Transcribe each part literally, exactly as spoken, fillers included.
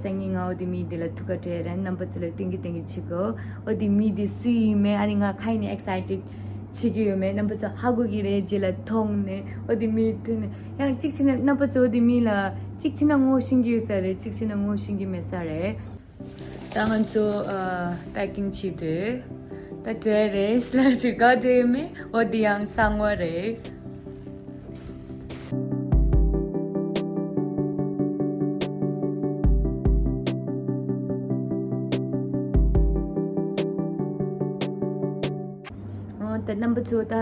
སང་ཉིན་ང་འོ་དེ་མི་དེ་ལ་ཐུག་ག་འཕྲད་རན། རྣམ་པ་ཚོ་ལ་སྟོན་གི་སྟོན་གི་བྱེད་གོ། འོ་དེ་མི་དེ་སུ་ཡིན་མེད་ཨ་ནི་ང་ཁ་ཡིན་ནི་ཨེག་སའི་ཊེཌ་བྱེད་གི་ཡོད་མེད་རྣམ་པ་ཚོ་ཧ་གོ་གི་རེད། རྗེས་ལ་མཐོང་ནས་འོ་དེ་མི་ཐུག་ནས་ཡང་གཅིག་བྱས་ན་རྣམ་པ་ཚོ་འོ་དེ་མི་ལ་གཅིག་བྱས་ན་ངོ་ཤེས་གི་ཡོད་ས་རེད། གཅིག་བྱས་ན་ངོ་ཤེས་གི་མེད་ས་རེད། ད་ང་ཚོ་ཨ་པེ་ཀིང་བྱེད་དུས་ད་འདྲ་རེད་ལབ་ཅིག་ག་འདྲ་ཡོད་མེད། འོ་དེ་ཡང་གསང་བ་རེད། འོ་ད་རྣམ་པ་ཚོ་ད་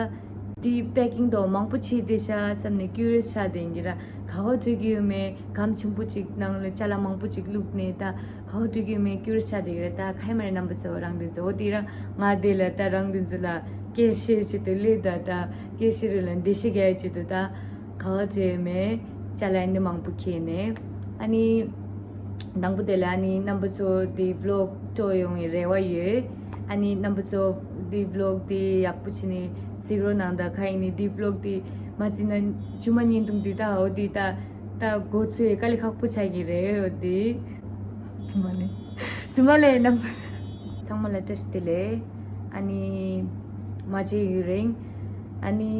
དེ་པེ་ཀིང་དང་མང་པོ་བྱས་བསྡད་ཤག་བསམ་ནས་ཀུ་རི་ཡོ་སི་ཆགས་བསྡད་ཡིན་གྱི་ར། ག་པར་འགྲོ་གི་ཡོད་མེད། སྒམ་ཆེན་པོ་ཅིག་ནང་ལ་ཅ་ལག་མང་པོ་ཅིག་བླུགས་ནས་ད་ག་པར་འགྲོ་གི་ཡོད་མེད་ཀུ་རི་ཡོ་སི་ཆགས་བསྡད་ཡོད་རེད། ད་ཁ་ཡ་མ་རེད་རྣམ་པ་ཚོ་རང་དེ་ཚོ་འོ་དེ་ར་ང་དེ་ལ་ད་རང་དེ་ཚོ་ལ་སྐད་བཤད་ཆེད་དུ་སླེབས། ད་ད་སྐད་བཤད་རེད་ལ་འདི་བཤད་ག་ཡ་ཆེད་དུ་ད་ག་པར་འགྲོ་ཡོད་མེད་ཅ་ལག་འདི་མང་པོ་ཁྱེར་ནས་ཨ་ནི། དང་པོ་དེ་ལ་ཨ་ནི་རྣམ་པ་ཚོ་དེ་བི་ལོག་སྤྲོ་ཡོང་བའི་རེ་བ་ཡོད། ཨ་ནི་རྣམ་པ་ཚོ་དེ་བི་ལོག་དེ་ཡག་པོ་བྱས་ནས་གཟིགས་རོགས་གནང་། ད་ག་ཡིན་ནི་དེ་བི་ལོག་དེ་མ་གཟིགས་ན་རྒྱུ་མ་བརྙན་ཐུང་དེ་ད་འོ་དེ་ད་ད་མགོ་ཚོས་དཀའ་ལས་ཁག་པོ་ཆགས་ཀྱི་རེད། འོ་དེ་རྫུན་མ་ལས་རྫུན་མ་ལས་རྣམ་པ་ཚང་མ་ལ་བཀྲ་ཤིས་བདེ་ལེགས། ཨ་ནི་མ་བརྗེད་ཡུན་རིང་། ཨ་ནི་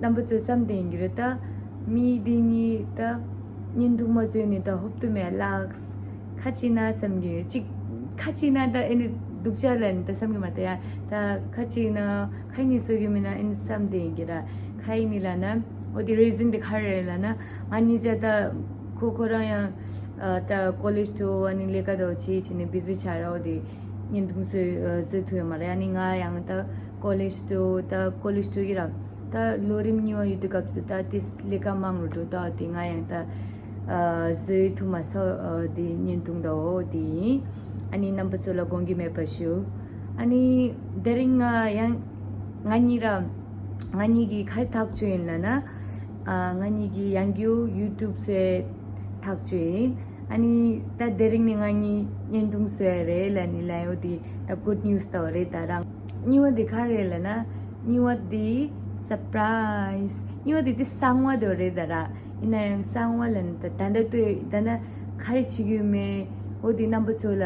རྣམ་པ་ཚོས་བསམ་བསྡད་ཡིན་གྱི་རེད། ད་མི་འདི་གཉིས་ད་བརྙན་ཐུང་མ་བཟོས་ནས་ད་ཧོབ་ཏུ་མེད་ལགས། ཁ་ཅིག་ན་བསམ་གྱི་ཡོད་ཅིག་ཁ་ཅིག་ན་ད་ཨེ་ནི་སྡུག་ཅག་ལ་ནི་ད་བསམ་གྱི་མ་ད་ཡ། ད་ཁ་ཅིག་ན་ཁ་ཉིན་བཟོ་གི་མིན་ན་ཨེ་ནི་བསམ་བསྡད་ཡིན་གྱི་ར། ཁ་ཡིན་ནི་ལ་ན་འོ་དེ་རི་ཛན་དེ་ག་རེ་རེད་ལ་ན་ང་གཉིས་ཆ་ད་ཁོ་ཁོ་རང་ཡང་ད་ཀོ་ལེཇ་དུ་ཨ་ནི་ལས་ཀ་དང་བྱེད་བྱེད་ནས་བི་ཟི་ཆགས་ར། འོ་དེ་བརྙན་ཐུང་བཟོས་བཟོས་ཐུབ་ཡོད་མ་རེད། ཨ་ནི་ང་ཡང་ད་ཀོ་ལེཇ་དུ་ད་ཀོ་ལེཇ་དུ་ཡིན་ར། ད་ལོ་རིམ་གཉིས་པ་ཡོད་དུས་སྐབས་སུ་ད་དེ་ལས་ཀ་མང་རུ་འགྲོ་ད་དེ་ང་ཡང་ད་བཟོས་ཐུབ་མ་སོང་། དེ་བརྙན་ཐུང་ད་འོ་དེ་ཡིན། ཨ་ནི་རྣམ་པ་ཚོ་ལ་དགོངས་འགལ་མེད་པ་ཞུ། ཨ་ནི་དེ་རིང་ང་ཡང་ང་གཉིས་ར་ང་གཉིས་ཀྱི་ག་རེ་ཐག་གཅོད་ཡིན་ལབ་ན། ང་གཉིས་ཀྱི་ཡང་རྒྱུ་ཡུ་ཊུབ་བཟོས་ཐག་གཅོད་ཡིན། ཨ་ནི་ད་དེ་རིང་ནས་ང་གཉིས་བརྙན་ཐུང་བཟོས་ཡ་རེད་ལབ་ནི་ལབ་ཡོད་དེ་ད་གུཌ་ནིའུ་སི་ད་རེད་ད་རང་། གཉིས་པ་དེ་ག་རེད་ལབ་ན་གཉིས་པ་དེ་སར་པ་རའི་ཛི། གཉིས་པ་དེ་དེ་གསང་བ་དེ་རེད་ད་ར། ཡིན་ན་ཡང་གསང་བ་ལབ་ན་ད་ད་ལྟ་ལྟོས་ད་ལྟ་ག་རེ་བྱེད་ཀྱི་ཡོད་མེད་འོ་དེ་རྣམ་པ་ཚོ་ལ་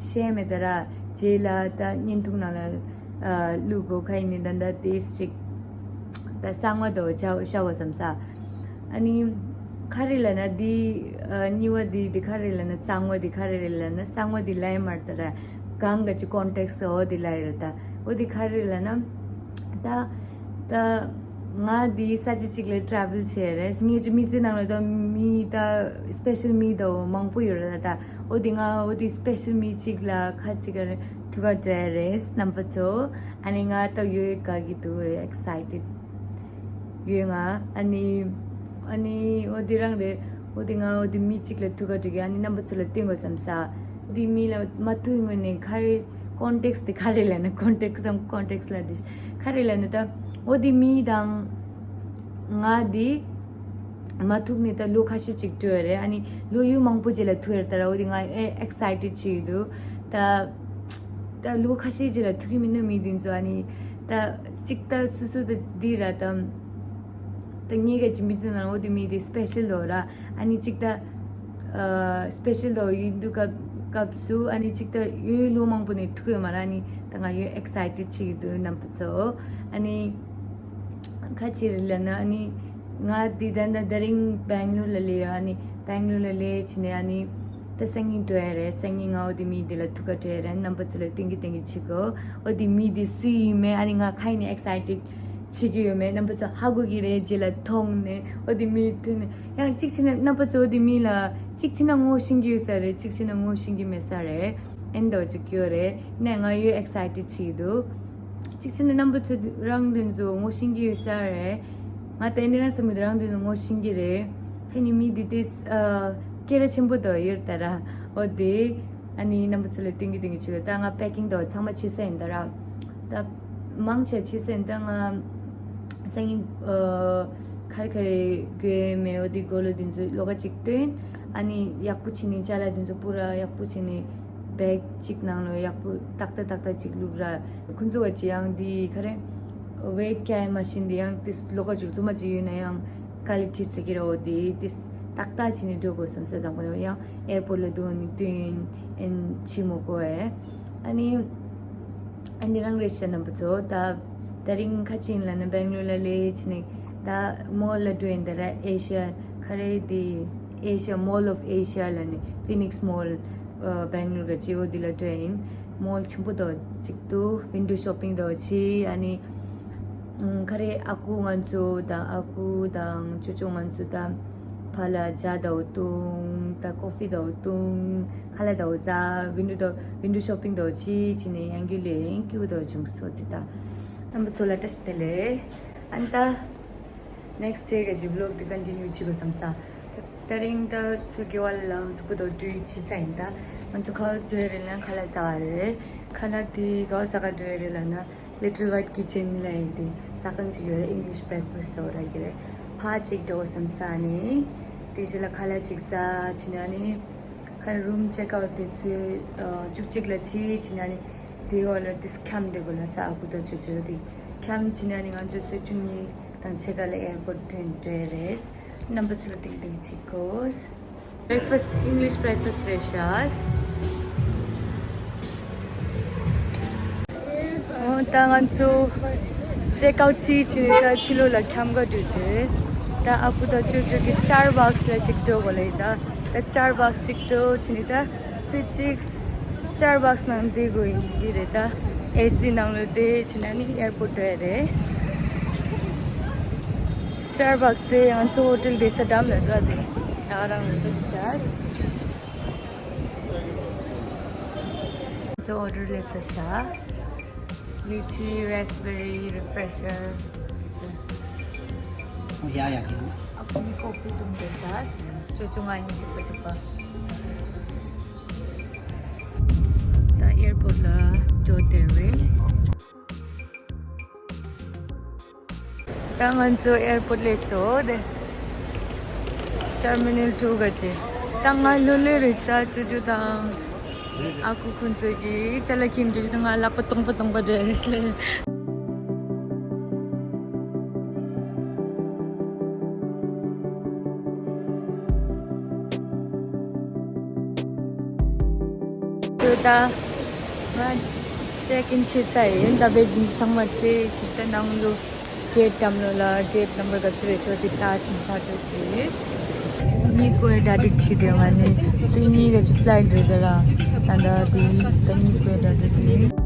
བཤད་མེད་ད་ར། རྗེས་ལ་ད་བརྙན་ཐུང་ནང་ལ་བླུག་གོ་ཁ་ཡིན་ནི་ད་ད་དེ་ཅིག་ད་གསང་བ་དོ་བྱ་བ་བསམ་ས། ཨ་ནི་ག་རེ་ལབ་ན་འདི་གཉིས་པ་འདི་འདི་ག་རེ་ལབ་ན་གསང་བ་འདི་ག་རེ་རེད་ལབ་ན་གསང་བ་འདི་ལབ་ཡ་མ་རེད་ད་ར། གང་ག་ཅི་ཀོན་ཊེག་སི་འོ་འདི་ལབ་ཡ་རེད་ད། འོ་འདི་ག་རེ་ལབ་ན་ད་ད་ང་འདི་ས་ཆ་གཅིག་ལ་ཊེ་རེ་ཝལ་བྱས་རེད། ངའི་མི་ཚེ་ནང་ལ་ད་མི་ད་སི་པེ་ཤལ་མི་ད་མང་པོ་ཡོད་རེད་ད། འོ་འདི་ང་འོ་འདི་སི་པེ་ཤལ་མི་གཅིག་ལ་ཁ་ཅིག་ག་ཐུག་ག་འདྲ་རེད་རྣམ་པ་ཚོ། ཨ་ནི་ང་ད་ཡོད་དགའ་གི་འདུག་ཨེག་སའི་ཊེཌ་ཡོད་ང་། ཨ་ནི་ཨ་ནི་འོ་དེ་རང་རེད། འོ་དེ་ང་འོ་དེ་མི་གཅིག་ལ་ཐུག་ག་འགྲོ་གི། ཨ་ནི་རྣམ་པ་ཚོ་ལ་སྟོན་དགོས་བསམ་ས། འོ་དེ་མི་ལ་མ་ཐུག་སྔོན་ནས་ག་རེ་ཀོན་ཊེག་སི་དེ་ག་རེ་ལབ་ན་ཀོན་ཊེག་སི་ཀོན་ཊེག་སི་ལ་དེ་ག་རེ་ལབ་ན་ད་འོ་དེ་མི་དང་ང་དེ་མ་ཐུག་ནས་ད་ལོ་ཁ་ཤས་ཅིག་འགྲོ་ཡ་རེད། ཨ་ནི་ལོ་ཡུན་མང་པོ་རྗེས་ལ་ཐུག་ཡ་རེད་ད་ར། འོ་དེ་ང་ཨེ་ཨེག་སའི་ཊེཌ་བྱེད་ཀྱི་འདུག་ད་ད་ལོ་ཁ་ཤས་རྗེས་ལ་ཐུག་གི་མིན་ན་མི་དེ་ཚོ་ཨ་ནི་ད་གཅིག་ད་སོ་སོ་ད་འདི་ར་ད་ད་ངའི་ག་ཅི་མི་ཚེ་ནང་འོ་དེ་མི་དེ་སི་པེ་ཤལ་དོ་ར། ཨ་ནི་གཅིག་ད་སི་པེ་ཤལ་དོ་ཡིན་འདུག་སྐབས་སྐབས་སུ་ཨ་ནི་གཅིག་ད་ཡུན་ལོ་མང་པོ་ནས་ཐུག་ཡོད་མ་ར། ཨ་ནི་ད་ང་ཡོད་ཨེག་སའི་ཊེཌ་བྱེད་ཀྱི་འདུག་རྣམ་པ་ཚོ། ཨ་ནི་ཁ་ཅིག་རེད་ལབ་ན་ཨ་ནི་ང་འདི་ད་ད་དེ་རིང་སྦེང་ལོར་ལ་སླེབས་ཡོད། ཨ་ནི་སྦེང་ལོར་ལ་སླེབས་བྱས་ནས་ཨ་ནི་ད་སང་ཉིན་འགྲོ་ཡ་རེད། སང་ཉིན་ང་འོ་དེ་མི་དེ་ལ་ཐུག་ག་འགྲོ་ཡ་རེད། རྣམ་པ་ཚོ་ལ་སྟོན་གི་སྟོན་གི་བྱེད་གོ། འོ་དེ་མི་དེ་སུ་ཡིན་མེད་ཨ་ནི་ང་ཁ་ཡིན་ནི་ཨེག་སའི་ཊེཌ་བྱེད་ཀྱི་ཡོད་མེད་རྣམ་པ་ཚོ་ཧ་གོ་གི་རེད། རྗེས་ལ་མཐོང་ནས་འོ་དེ་མི་ཐུག་ནས་ཡང་གཅིག་བྱས་ན་རྣམ་པ་ཚོ་འོ་དེ་མི་ལ་གཅིག་བྱས་ན་ངོ་ཤེས་ཀྱི་ཡོད་ས་རེད། གཅིག་བྱས་ན་ངོ་ཤེས་ཀྱི་མེད་ས་རེད། ཨེ་འདྲ་ཅིག་ཡོད་རེད། ནས་ང་ཡོད་ཨེག་སའི་ཊེཌ་བྱེད་ཀྱི་འདུག་གཅིག་བྱས་ན་རྣམ་པ་ཚོ་རང་དེ་ཚོ་ངོ་ཤེས་ཀྱི་ཡོད་ས་རེད། ང་ད་ནི་རང་བསམ་གྱི་རང་དེ་ཚོ་ངོ་ཤེས་ཀྱི་རེད། ཁ་ནི་མི་འདི་དེ་སྐད་གྲགས་ཆེན་པོ་དོ་ཡོད་ད་ར། འོ་དེ་ཨ་ནི་རྣམ་པ་ཚོ་ལ་སྟོན་གི་སྟོན་གི་བྱེད་ཀྱི། ད་ང་པེ་ཀིང་དོ་ཚང་མ་བྱེད་ས་ཡིན་ད་ར། ད་མང་ཆེ་བྱེད་ས་ཡིན། ད་ང་སང་ཉིན་ཨ་ག་རེ་ག་རེ་དགོས་མེད་འོ་དེ་གོ་ལོ་དེ་ཚོ་ལོགས་ཀ་ཅིག་སྟོན། ཨ་ནི་ཡག་པོ་བྱས་ནས་ཅ་ལག་དེ་ཚོ་པུ་ར་ཡག་པོ་བྱས་ནས་བེག་ཅིག་ནང་ལོ་ཡག་པོ་ཏག་ཏག་ཏག་ཏག་ཅིག་བླུགས་ར། ཁོ་ཚོ་བ་ཅི་ཡང་དེ་ག་རེ་ཝེཊ་ཀྱི་མ་ཤིན་དེ་ཡང་དེ་ལོགས་ཀ་ཅིག་རྫུན་མ་ཅིག་ཡོད་ན་ཡང་ཀ་ལི་ཐི་ཟེར་གི་ར། འོ་དེ་དེ་ ཏག་ཏག་བྱས་ནས་འགྲོ་དགོས་བསམ་ས་དང་པོ་ཡང་ཨེར་པོར་ལ་འགྲོ་ནས་བསྟུན་ཨེན་བྱེད་མི་དགོས་ཨེ། ཨ་ནི་ཨ་ནི་རང་རེད་ཤག་རྣམ་པ་ཚོ། ད་ད་རིང་ཁ་ཅིག་ལ་ནི་སྦེང་ལོར་ལ་སླེབས་བྱས་ནས་ད་མོལ་ལ་འགྲོ་ཡིན། ད་ར་ཨེ་ཤི་ཡ་ག་རེ་དེ་ཨེ་ཤི་ཡ་Mall of Asia ལ་ནི་Phoenix Mall སྦེང་ལོར་ག་ཅིག་འོ་དེ་ལ་འགྲོ་ཡིན། མོལ་ཆེན་པོ་དང་གཅིག་ཏུ་ཝིན་ཌོ་ཤོ་པིང་དང་བྱས། ཨ་ནི་ཨང་ཁ་རེ་ཨ་ཁུ་ང་ཚོ་དང་ཨ་ཁུ་དང་ཅོ་ཅོ་ང་ཚོ་དང་ཕར་ལ་ཇ་དང་བཏུང་། ད་ཀོ་ཕི་དང་བཏུང་། ཁ་ལག་དང་ཟ། ཝིན་ཌོ་དང་ཝིན་ཌོ་ཤོ་པིང་དང་བྱས་བྱས་ནས་ཡང་རྒྱུ་ལས་ཡང་སྐྱིད་པོ་དང་བྱུང་སོང་། དེ་ད་རྣམ་པ་ཚོ་ལ་བཀྲ་ཤིས་བདེ་ལེགས། ཨ་ནི་ད་next day ག་ཅིག་vlog དེ་continue བྱེད་དགོས་བསམ་ས། ད་ད་རིང་ད་ཚུར་དགེ་བ་ལ་གཟུགས་པོ་དང་འགྲུལ་བྱེད་ཚར་ཡིན། ད་ང་ཚོ་ག་པར་འགྲོ་ཡི་རེད་ལབ་ན་ཁ་ལག་ཟ་ག་རེད། ཁ་ལག་དེ་ག་པར་ཟ་ག་འགྲོ་ཡི་རེད་ལབ་ན་Little White Kitchen ལབ་ཡིན། དེ་ཟ་ཁང་ཅིག་ཡོད་རེད། English breakfast ལབ་ར་གི་རེད། ཕར་ཅིག་འགྲོ་བསམ་ས། ཨ་ནི་དེ་རྗེས་ལ་ཁ་ལག་ཅིག་ཟ་བྱས་ནས་ཨ་ནི་ཁ་རུམ་ཅེག་ཨའུཊ་དེ་ཚོ་བཅུ་གཅིག་ལ་བྱས་བྱས་ནས་ཨ་ནི་དེ་འོག་ལ་དེ་འཁྱམ་བསྡད་དགོས་ལབ་ས། ཨ་ཁུ་དང་ཅོ་ཅོ་དེ་འཁྱམ་བྱས་ནས་ཨ་ནི་ང་ཚོ་སོ་བཅུ་གཉིས་དང་ཕྱེད་ཀ་ལ་ཨེར་པོར་ཐོན་འགྲོ་ཡི་རེད། རྣམ་པ་ཚོ་ལ་ཏིག་ཏིག་ཅིག་གོ། Breakfast, English breakfast རེད་ཤག། འོ་ད་ང་ཚོ་ཅེག་ཨའུཊ་བྱས་བྱས་ནས་ད་ཕྱི་ལོགས་ལ་འཁྱམ་ག་འགྲོ་དེ། ད་ཨ་ཁུ་དང་ཅོ་ཅོ་གིས་སི་ཊར་བག་སི་ལ་ཅིག་འགྲོ་དགོས་ལབ་ཡིན། ད་ད་སི་ཊར་བག་སི་ཅིག་འགྲོ་བྱས་ནས་ད་ཚོད་ཅིག་སི་ཊར་བག་སི་ནང་བསྡད་དགོས་ཡིན་གྱི་རེད། ད་ཨེ་སི་ནང་ལ་བསྡད་བྱས་ནས་ཨ་ནི་ཨེར་པོར་འགྲོ་ཡ་རེད། སི་ཊར་བག་སི་དེ་ང་ཚོ་ཧོ་ཊེལ་བསྡད་ས་འགྲམ་ལ་འདུག་ཨ། དེ་ད་རང་ལ་འགྲོ་ཤག། ང་ཚོ་ཨོར་ཌར་སླེབས་ཚར་ཤག། ལི་ཅི་རེ་སི་བེ་རི་རི་ཕེ་རེ་ཤར། ཡ་ཡ་ཡ། ཨ་ཁུ་ནི་ཀོ་ཕི་བཏུང་བསྡད་ཤག། ཅོ་ཅོ་ང་གཉིས་གཅིག་པ་གཅིག་པ། ད་ཨེར་པོར་ལ་འགྲོ་བསྡད་རེད། ད་ང་ཚོ་ཨེར་པོར་སླེབས་སོང་། དེ་ཊར་མི་ནལ་ཊུ་ག་ཅིག། ད་ང་ལོ་ལོན་རེད་ཤག། ཅོ་ཅོ་དང་ཨ་ཁུ་ཁོང་ཚོ་གིས་ཅ་ལག་འཁྱེར་འགྲོ་གི་འདུག། ང་ལག་པ་སྟོང་པ་སྟོང་པ་འདྲ་རེད་ཤག། ད་ང་ཅེག་ཨིན་བྱས་ཚར་ཡིན། ད་བེག་ཚང་མ་སྤྲད་བྱས་ད་ནང་ལོགས་གེ་ཊི་འགྲམ་ལོགས་ལ་གེ་ཊི་ནམ་བར་ག་ཚོད་རེད་ཤག་དེ་ལྟ་བྱས་ཕར་འགྲོ་གི་རེད། གཉིད་ཁུག་ཡ་གྲ་སྒྲིག་བྱས་ཏེ། ང་ནི་སང་ཉིན་ག་ཅིག་ཕ་ལའེ་ཊི་རེད་ད་ར། ད་ད་དེ་ད་གཉིད་ཁུག་ཡ་གྲ་སྒྲིག་རེད།